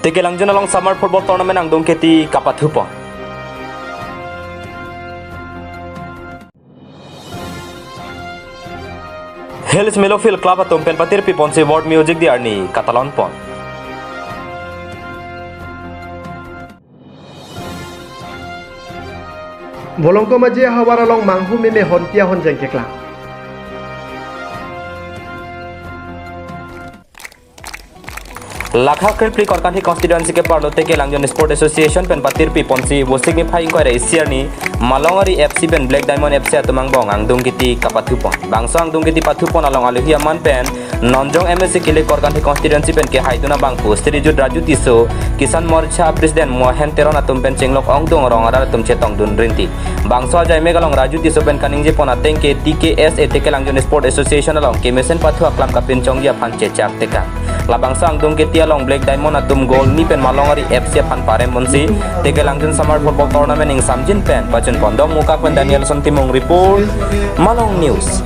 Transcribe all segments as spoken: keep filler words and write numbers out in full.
Tekelangjun along Summer Football Tournament angdung keti kapathupon. Hills Melofield Club atum pen patirpi ponsi World Music Day arni katalon pon. Volongkom Aje ahavar along manghu meme hontia honjeng keklang. Lakha kre phli Korkanthi constituency keparlo Tekelangjun Sport Association pen patirpi ponsi Vosik niphai ingkoi ra isi arni Malongari F C pen Black Diamond F C atum angbong angdung keti kapathupon. Bangso angdung keti pathupon along alohi aman pen nonjong M A C kilik Korkanthi constituency pen kehaidun abangphu Sri Jut Raju Tisso, Kisan Morcha President Mohen Teron atum pen chenglok ongdung rong arat atum chetongdun rinti. Bangso ajaimek along Raju Tisso pen kaningjepon ateng ke T K S A Tekelangjun Sport Association along kemesen pathu aklam kapinchongji aphan chechak tekang. Labangso angdung keti along Black Diamond atum goal ni pen Malongari F C aphan parem ponsi Tekelangjun Summer Football Tournament ingsamjin pen pachun pon. Dongmukak pen Danielson Timung report, Malong News.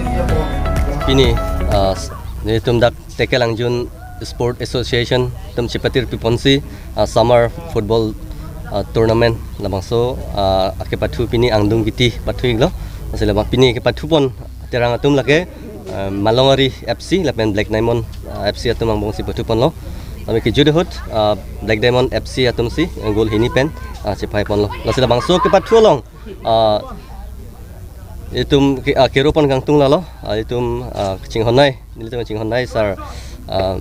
Pini, ah, nelitum dak Tekelangjun Sport Association atum chepatirpi ponsi, ah, Summer Football, ah, Tournament labangso, ah, akepathu pini angdung keti pathu-iklo. Lasi labang pini kepathupon terang atum lake, ah, Malongari F C lapen Black Diamond, ah, F C atum angbongsi pathuponlo. Kami kejut ahut, ah, Black Diamond F C atumsi, eh, goal hini pen, ah, chephaiponlo. Lasi labangso kepathu along, ah, itum ke, ah, keropon kangtung lalo, ah, itum, ah, chinghonnei, nelitum chinghonnei sir, ah,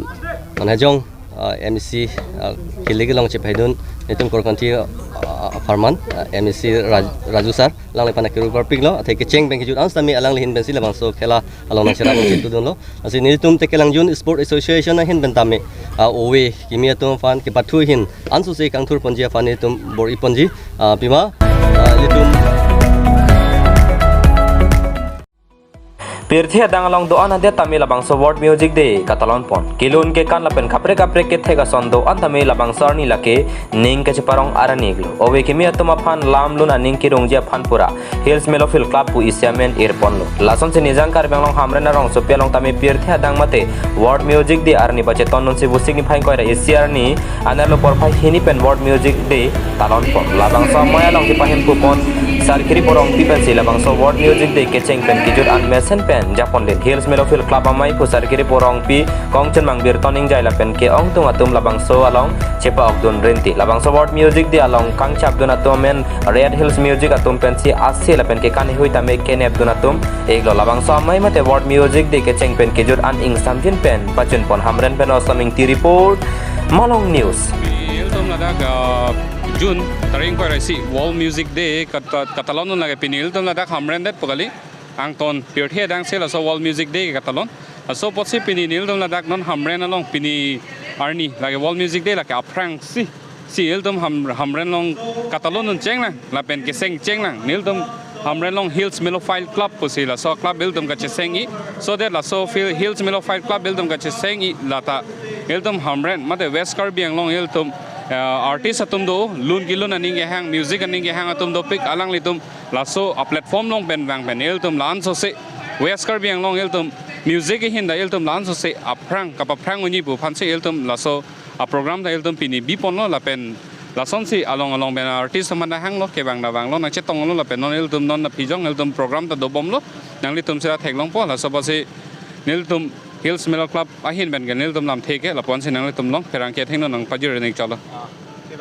Manhajong, ah, M A C, ah, kilik along chephaidun, itum Korkanthi, ah, apharman, ah, M A C Raj-, Raju sir, alangliphan akiru parpiklo, athe kecheng pen kejut an sitame alangli ahin pensi labangso khela along nangcherap chetudunlo. Lasi nelitum Tekelangjun Sport Association ahin pen tame, ah, ove kimi atum aphan kepathu ahin ansose kangthurponji aphan nelitum bor-iponji, ah, pima, ah, nelitum. Pirthe adang along do-an adet tame labangso World Music Day katalon pon. Kelun kekan lapen kaprek kaprek kethek ason do-an tame labangso arni lake ning kacheparong arni-iklo. Ove kimi atum aphan lam lun aning kerungji aphan pura Hills Melofield Club pu isi amen irponlo. Lasonsi Nijang Karbi Anglong Hamren arongsopi along tame pirthe adang mate World Music Day arni pacheton dunsi Vosik niphai ingkoi ra isi arni anerlo porphai hini pen World Music Day talon pon. Labangso amei along kepahemphu pon Sarkiri Porongpi pensi labangso World Music Day kecheng pen kejut an mesen pen japondet. Hills Melofield Club ameiphu Sarkiri Porongpi, kongchunmang Birton Ingjai lapen ke-ongtung atum labangso along chepa-okdun rinti. Labangso World Music Day along kangchapdun atum amen Red Hills Music atum pensi ase lapen ke kanhui tame kenepdun atum-iklo. Labangso amei mate World Music Day kecheng pen kejut an ingsamjin pen pachun pon. Hamren pen Osoming T report, Malong News. Pini ilitum ladak, ah, June tarik ingkoi ra isi World Music Day kata-, katalon lake pini ilitum ladak Hamren det pu kali. Angton pirthe adang si laso World Music Day katalon. Laso apotsi pini nelitum ladak non Hamren along pini arni lake World Music Day lake aphrangsi, si ilitum Ham-, Hamren along katalon un chenglang lapen keseng chenglang. Nelitum Hamren along Hills Melofield Club pusi laso club ilitum kacheseng-i, so that laso fil-, Hills Melofield Club ilitum kacheseng-i lata ilitum Hamren mate West Karbi Anglong ilitum, eh, artist atum do, lun kelun aning kehang, music aning kehang atum dopik, alanglitum laso a-platform along pen vang pen ilitum la-ansose West Karbi Anglong ilitum music ahin ta ilitum la-ansose aphrang kapaphrang unji pu aphansi ilitum laso a-program ta ilitum pini biponlo lapen lasonsi along along pen artist atum ta hanglo, kevang ta vanglo, nangchetonglo lapen non ilitum non aphi jong ilitum program ta dobomlo, nanglitum sira theklongpo. Laso apotsi nelitum Hills Melo Club ahin pen ke nelitum lamthe ke lapu-ansi nanglitum along pherangke athengno nangpajir ning chalo. Ah,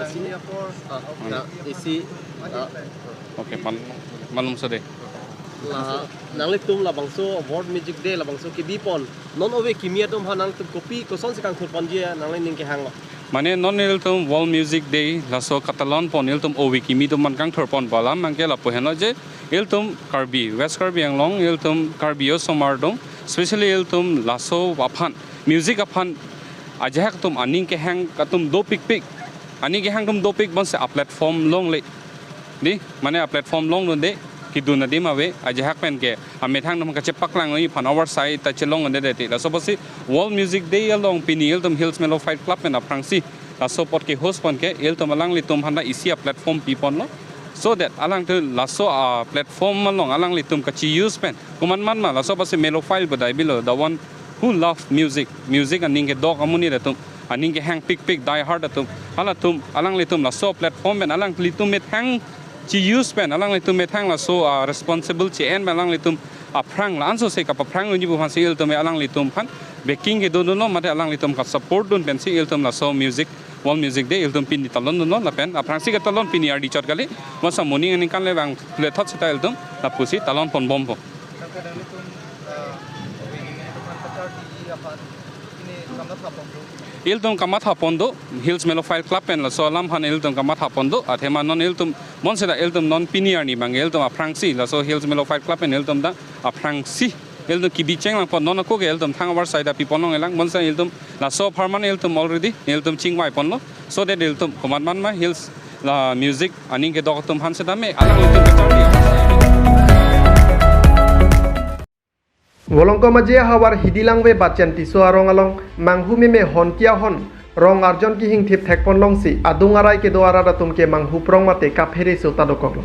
senior four, ah, ah, A C, ah. Okay, man, malum sade. La, nanglitum labangso World Music Day labangso kebipon. Non ove kimi atum aphan nangtum kopi kosonsi kangthurponji nangli ning kehanglo? Mane non nelitum World Music Day laso katalon pon nelitum ove kimi atum aphan kangthurpon pu alam abangke lapu henlo je ilitum Karbi, West Karbi Anglong, ilitum Karbi osomar atum, especially ilitum laso aphan, music aphan ajahak atum aning kehang atum dopikpik, aning kehang atum dopik bonsi a-platform longle. Di, mane a-platform longdunde, kedun adim ave, ajahak pen ke amethang atum kachepaklang unji aphan our side ta chelongdunde ti. Laso apotsi World Music Day along pini ilitum Hills Melo Fight Club pen aphrangsi laso apot ke-host pon ke ilitum alanglitum aphan ta isi a-platform piponlo, so that alangtum laso a-platform along alanglitum kachi-use pen komat mat ma, laso apotsi Melophile pu dai bilo, the one who love music, music aning kedok amonit atum aning kehang pikpik die hard atum, halatum alanglitum laso platform pen alanglitum methang chi-use pen alanglitum methang laso, ah, responsible chi-en pen alanglitum aphrang la-an sose kapaphrang unji pu aphansi ilitum alanglitum aphan backing kedun dunlo mate alanglitum ka-support dun pensi ilitum laso music, World Music Day ilitum pini talon dunlo lapen aphrangsi ketalon pini ardi chot kali, bonta moning aningkan le vangthu le thot seta ilitum lapusi talon ponbompo. Ilitum kamatha pon do, Hills Melophiles Club pen laso alam aphan ilitum kamatha pon do, athema non ilitum, bonseta ilitum non pini arni abang ilitum aphrangsi, laso Hills Melophiles Club pen ilitum ta aphrangsi ilitum kebi chenglang pon, non ako ke ilitum thang avar saida pi ponlong elang, bonta ilitum laso apharman ilitum already ilitum chingvai ponlo, so that ilitum komat man ma Hills la music aning kedok atum aphan setame alanglitum kacharli. Volongkom Aje ahavar Hidi Langve Bachen Tisso arong along manghu meme honki ahon rong arjon kehingthip thekpon longsi adung arai kedo arat atum ke manghu prong mate kaphere so ta dokoklo.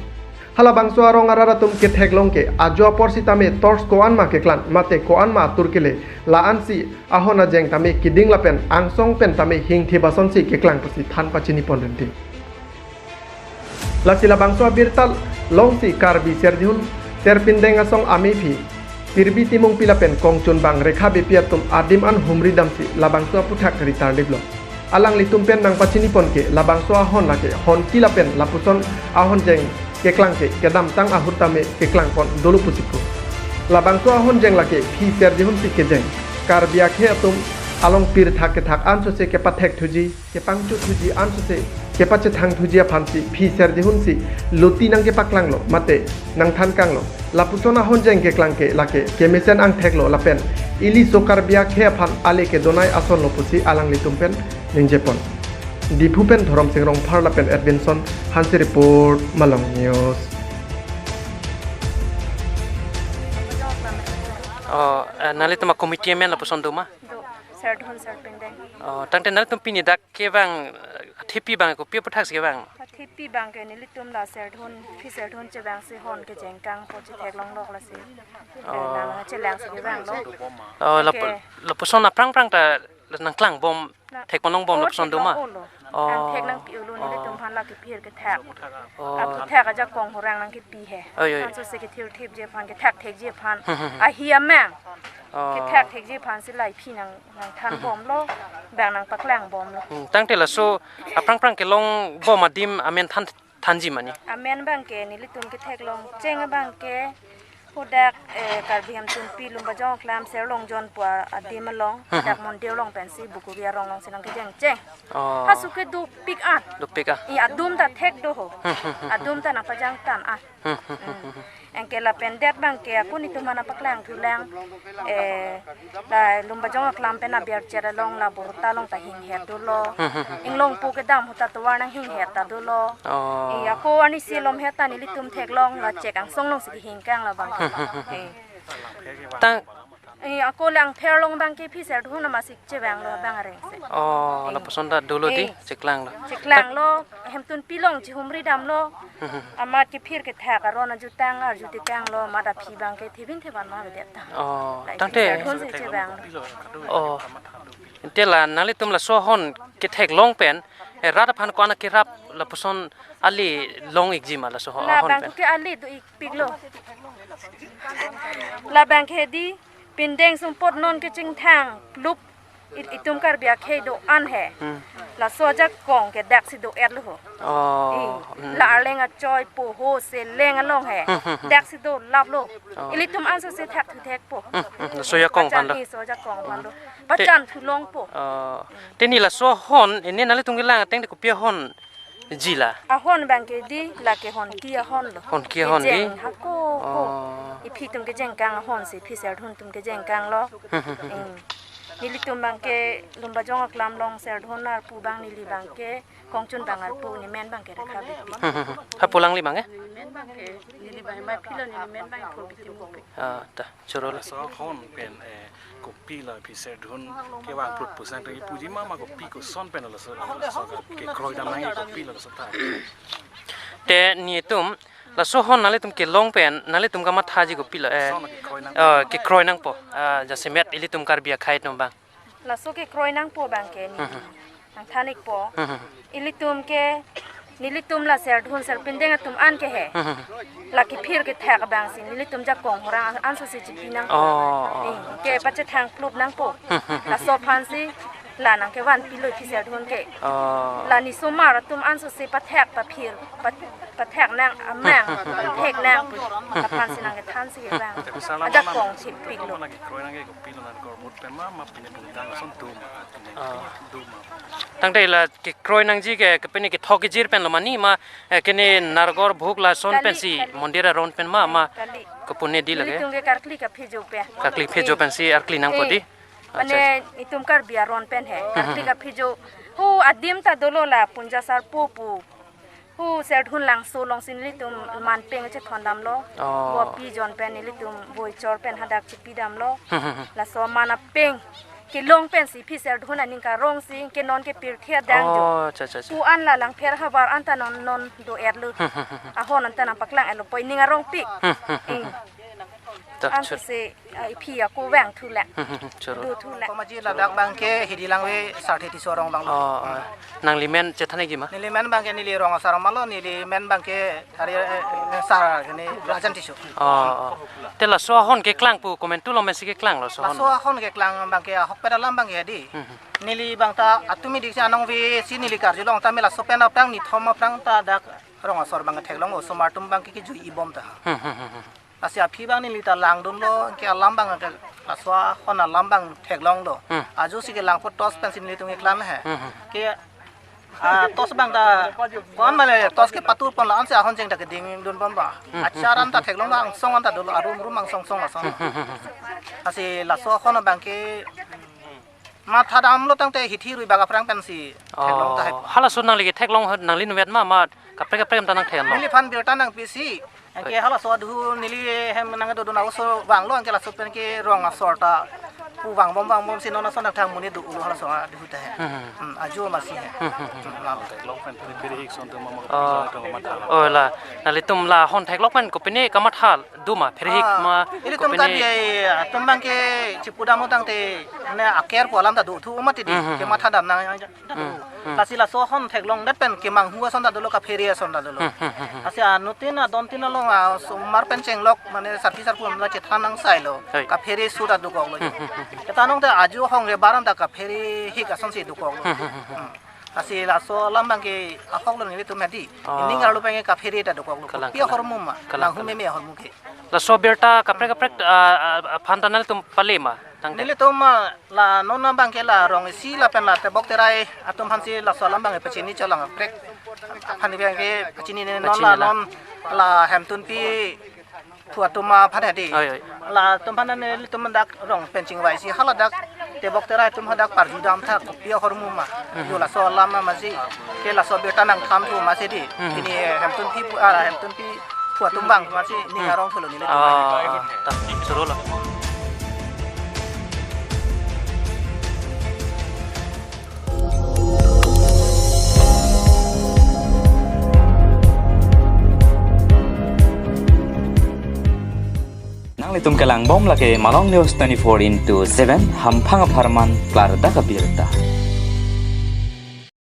Halabangso arong arat atum ketheklong ke ajo apor sitame torch ko-an ma keklang mate ko-an ma atur kele, la-ansi ahon ajeng tame keding lapen angsong pen tame hingthip asonsi keklang pusi than pachini pon rinti. Lasi labangso abirta longsi Karbi Serdihun Serpindeng Asong amephi Pirbi Timungpi lapen kongchunbang Rekha Beypi atum adim an humri damsi labangso aputhak ritar liplo. Alanglitum pen nangpachini pon ke labangso ahon lake honki lapen lapuson ahon jeng keklang ke kedamtang ahut tame keklang pon dolo pusi pu. Labangso ahon jeng lake phi Serdihun si kejeng. Karbi akhei atum along pirthak kethak ansose kepathek thuji, kepangchut thuji ansose kepachethang thuji aphansi phi Serdihun si luti nangkepaklanglo mate nangthankanglo. Lapuson ahon jeng keklang ke lake kemesen angtheklo lapen ili so Karbi akhei aphan ale kedonai asonlo pusi alanglitum pen ningje pon. Diphu pen Dhorom Sing Rongphar lapen Edwinson Hanse report, Malong News. Oh, eh, nanglitum a-committee amen lapuson do ma? Do, Serdihun Serpindeng. Oh, tangte nanglitum pini dak kevang, eh, thepi abang kopi aputhaksi kevang? Thepi abang ke nelitum la Serdihun, phi Serdihun chevangsi hon kejengkang po chetheklong lok lasi. Oh. Nangchelangsi kevanglo. Oh, lapu-, Oke. Lapuson aphrang phrang ta nangklangbom, na, thekponlongbom lapuson do ma? Thekponlong-olo. Oh. Nangthek nangpi-olo, nelitum aphan la kephir kethak. Oh. Aputhak ajakong horang nangkepi he. Oi, oi. Ansose kethirthipji aphan, kethakthekji aphan. Hmm, hmm, hmm. Ahi amang. Oh. Kethakthekji aphansi la iphi nang, nangthanbomlo, bang nangpaklangbomlo. Hmm, tangte laso aphrang phrang kelongbom adim amen than, thanji ma ni? Amen abang ke nelitum ketheklong cheng abang ke hadak, eh, Karbi Hemtunpi Lumbajong Aklam Serlongjon pu adim along, hmm, hmm, hadak Mondir along pensi Bokobi arong alongsi nangkejeng cheng. Oh. Halaso ke dopik an. Dopik an. I adum ta thek do ho. Hmm, hmm, hmm, hmm. Adum ta nangpajangtan an. Hmm, hmm, hmm, hmm, hmm. Anke lapen det abang ke ako nelitum aphan nangpaklang thulang, eh, la Lumbajong Aklam pen abiar chet along la Borta along ta hinghet dolo. Hmm, hmm, hmm, hmm. Inglongpo kedam ahut ta tovar nanghinghet ta dolo. Oh. I ako arnisi lomhet ta nelitum theklong la chek angsong alongsi kehingkang labang. Hmm, hmm, hmm, hmm. Eh. Tang Eh, ako le Angpher along abang ke phi Serdihun amatsi chevanglo bang areng se. Oh, eh, lapuson ta dolo di, eh, cheklanglo. Cheklanglo, Hemtunpi along chihumri damlo. Hmm, hmm. Amat kephir kethak aron ajutang, arju tekanglo, amat aphi abang ke thevin thevan ma avedet ta. Oh, la tangte. Serdihun si chevanglo. Oh. Ante la nanglitum laso ahon ketheklong pen, eh, rat aphan ko-an kerap lapuson ale long-ikji ma laso ahon pen? Labang ke ale do-ikpiklo. Labang ke di, pindeng sumpot non kechingthang, lup it-, itum Karbi akhei do-an he. Hmm. Laso ajakong ke daksi do-etlo ho. Oh, eh, hmm. La Arleng achoi Poho Seleng along he. Hmm, hmm, hmm. Daksi dolaplo. Oh. Ilitum ansose thakthudetpo. Hmm, hmm. Laso ajakong aphan lo. Pachan, eh, laso ajakong aphan lo. Te-, pachan thulongpo. Oh. Te ni laso ahon, ini nanglitum kelang ateng de kopi ahon ji la? Ahon abang ke di, lake honki ahon lo. Honki ahon di? Kejeng hako ko. Oh. Iphi atum kejengkang ahon si, phi Serdihun atum kejengkanglo. Hmm, hmm, hmm, hmm. Hmm. Nelitum abang ke Lumbajong Aklam along Serdihun arpu abang neli abang ke, kongchunbang arpu, nemen abang ke Rekha Beypi. Hmm, hmm, hmm. Hapu alangli abang, eh? Nemen abang ke, neli abang ma philo, nemen abang ke Purbi Timungpi. Ah, ta. Choro la. Laso ahon pen, eh, kopi la phi Serdihun kevang prut pusang tang ipuji ma ma kopi koson pen laso, laso kekroi dam nangji kopi la laso ta. Te nelitum, laso ahon nanglitum kelong pen, nanglitum kamathaji kopi la, eh, laso na kekroi nang, eh, kekroi nangpo, ah, jasemet ilitum Karbi akhei atum abang. Laso kekroi nangpo abang ke ni. Hmm, hmm. Nangthan-ikpo. Hmm, hmm. Ilitum ke, nelitum la serdun serpindeng atum an ke he. Hmm, hmm. La kephir kethek abangsi nelitum jakong horang anso si chipi nang. Oh, oh. Eh, ke pachethang plup nangpo. Hmm, hmm, hmm. Laso aphansi la nangkevan pilo aphi serdun ke. Oh. La ne osomar atum anso si pathek paphir, pat-, pathek nang amang, pathek nang pu. Aphansi nangkethansi abang. Ajakong chipiklo. Ah. Tangte la kekroi nangji ke, ke pini kethok kejir pen lo mani ma, eh, kene Nargor Bhuk lason Kali, pensi kali. Mondir aron pen ma, ma Kali. Kepune di lake. Nelitum ke karkli kaphijo pen. Karkli phejo pensi arkli nangpo di. Eh, acha, mane acha. Itum Karbi aron pen he. Hmm, hmm, karkli hmm. Kaphijo. Hu adim ta dolo la punja sarpo pu. Hu Serdhun Langso alongsi nelitum man peng chethon damlo. Oh. Vo api jon pen nelitum voichor pen hadak chipi damlo. Hmm, hmm, hmm. Laso man apeng kelong pensi aphi Serdhun aning karongsi ke non ke pirthe adang jo. Oh, acha, acha, acha. Pu an la Langpher havar anta non non do-etlo. Hmm, hmm, hmm, hmm. Ahon anta nangpaklang-etlo poi ning arongpik. Hmm, hmm, hmm, eh, hmm. Ta, ansi chur. Si, eh, aphi ako vangthu le. Hmm, hmm, hmm, chur. Dothu le. Komaji ladak abang ke Hidi Langve Sarthe Tisso arong abang lo. Oh, oh. Nangli men chethan-ikji ma? Neli men abang ke neli rong asar ma lo, neli men abang ke hari, eh, sar kene Rajan Tisso. Oh, oh. Te laso ahon keklang pu komantu along pensi keklang laso ahon? Laso ahon keklang abang ke ahok pet alam abang ke di. Hmm, hmm. Neli abang ta atum idik si anong ve si neli karjulong ta me laso pen aphrang nithom aphrang ta dak rong asor abang theklong osomar atum abang ke kejui ibom ta. Hmm, hmm, hmm, hmm. Lasi aphi abang neli ta langdunlo, ke alam abang ke laso ahon alam abang theklonglo. Hmm. Ajo si kelangpo torch pensi nelitum keklang he. Hmm, hmm. Ke, ah, torch abang ta, kon male torch ke patur pon la ansi ahon cheng ta keding dun pon ba. Hmm, hmm, acharan ta hmm, hmm. Theklonglo angsong anta dolo arum rum angsong song lason. Hmm, hmm, hmm, hmm. Lasi laso ahon abang ke matha damlo tangte hithi rui bak aphrang pensi theklong ta he. Oh, halaso nangli ketheklong ahut nangli nuvet ma, ma kaprek kaprek ta nangthenlo? Neliphan birta nangpisi. Anke halaso adhu neli hem nangdodun aso vanglo anke laso pen ke rong asor ta pu vangbom vangbom si non ason nangthang muni do ulo halaso adhu ta he. Hmm, hmm. Hmm, ajo masi he. Hmm, hmm, hmm. Hmm, lalo. Oh. Oh, la nanglitum la ahon theklok pen kopine kamatha do ma pherhik ma? Ah, ilitum kopine? Kali ai, ah, atum abang ke chipu damlo tangte ne aker pu alam ta dothu mati di. Hmm, hmm, hmm. Kematha dam nang. Hmm, hmm. Lasi laso ahon theklongdet pen kemanghu ason ta dolo kaphere ason ta dolo. Hmm, hmm, hmm, hmm. Lasi anuttin adontin along, ah, osomar pen chenglok mane sarpi sarpo la chethan nangsailo. Hoi. Kaphere su ta dokoklo. Hmm, hmm, hmm, hmm. Keta nong ta ajo hongre baran ta kapherehik asonsi dokoklo. Hmm, hmm, hmm, hmm. Hmm. Lasi laso alam abang ke ahoklo nelitum he di. Oh. Ining arlo abang ke kaphere ta dokoklo. Kalang, kopi kalang. Ahormu ma. Kalang, nanghu kalang. Meme ahormu ke. Laso birta kaprek kaprek, ah, ah, aphan ta nanglitum pale ma? Tangte. Nelitum, ah, la non abang ke la rong isi lapen la tebok terai atum aphansi laso alam abang ke pachini cholang kaprek. Aphan abang ke pachini ne non pachini la la. Non la Hemtunpi phu atum aphan he di. Oi, oi. Latum aphan nelitum dak rong pen chingvai si hala dak tebok terai atum hadak parju dam tha kopi ahormu ma. Mhm. Yo laso alam ma masi ke laso birta nangthan thu masi di. Mhm. Ini Hemtunpi phu, ah, Hemtunpi phu atum abang masi ning Hmm. arong thulo nelitum. Ah, ah, ah. Ta, suruh lo. Nanglitum kelangbom lake Malong News twenty-four into seven, hamphang apharman klardak abirta.